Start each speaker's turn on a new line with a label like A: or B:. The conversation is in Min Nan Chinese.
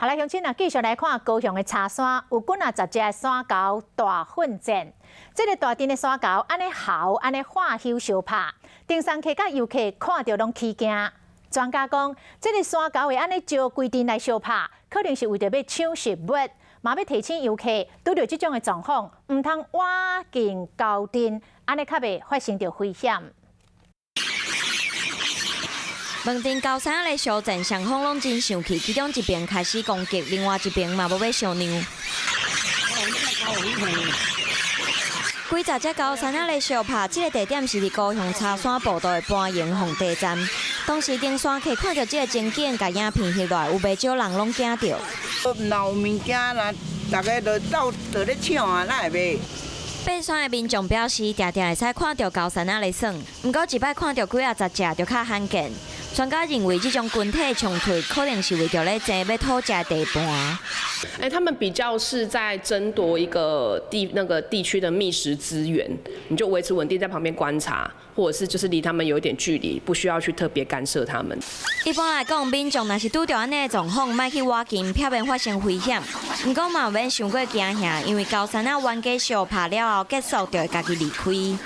A: 好來，鄉親啊，繼續來看高雄的柴山，有幾若十隻的山猴大奮戰。這个大陣的山猴按呢嚎，按呢喝搝相拍，登山客佮遊客看著攏起驚。專家講，這个山猴會按呢招規陣來相拍，可能是為著欲搶食物，嘛欲提醒遊客，拄著這種的狀況，毋通倚近猴陣，按呢較袂發生著危險。
B: 飯店高山咧相戰，雙方攏真生氣，其中一邊開始攻擊，另外一邊嘛無欲相讓。幾十隻高山仔咧相拍，這个地點是佇高雄柴山步道的潘營放地站。當時登山客看著這个情景，共影片翕落來，有袂少人攏驚著。
C: 若有物件啦，逐家就鬥就咧搶啊，哪會袂？
B: 爬山的民眾表示，定定會使看著高山仔咧耍，毋過一擺看著幾仔十隻就較罕見。專家認為，這種群體衝突可能是為著咧爭欲討食地盤。
D: 欸，他們比較是在爭奪一個地那個地區的覓食資源，你就維持穩定在旁邊觀察，或者是就是離他們有一點距離，不需要去特別干涉他們。
B: 一般來講，民眾若是拄著按呢的狀況，莫去倚近，避免發生危險。毋過嘛，毋免傷過驚嚇，因為高山仔冤家相拍了後結束，就會家己離開。